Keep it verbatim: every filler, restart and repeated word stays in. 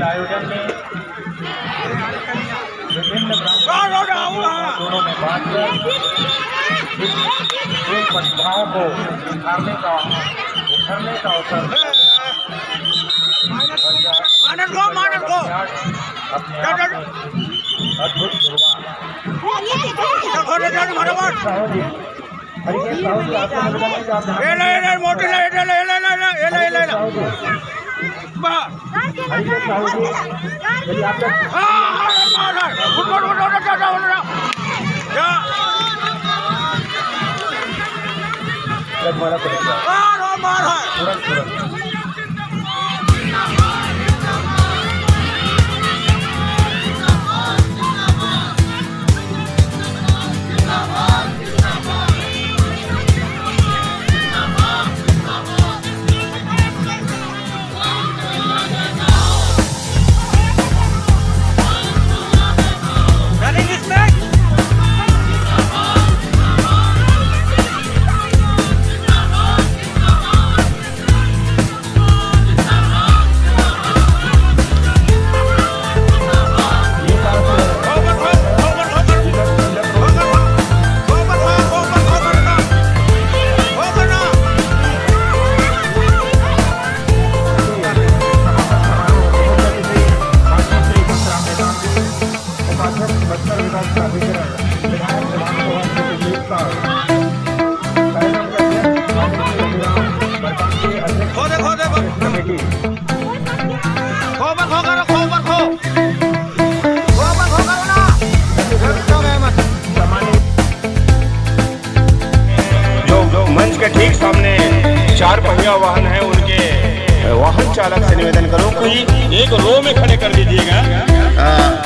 आयोजन में विभिन्न ब्राह्मण दोनों में बांटकर इन प्रतिभाओं को निखारने का, उभरने का अवसर मानस को, मानस को। अपने आप में अद्भुत शुरुआत। ये ले, ये ले, मोटी ले, ये ले, ये ले। वाह। हाँ, हाँ, हाँ, हाँ। उठ, उठ, उठ, उठ, उठ, उठ, उठ। या। मार, मार है। तुरंत, तुरंत। जो, जो मंच के ठीक सामने चार पहिया वाहन है, उनके वाहन चालक से निवेदन करूं कि एक रो में खड़े कर दीजिएगा। हाँ।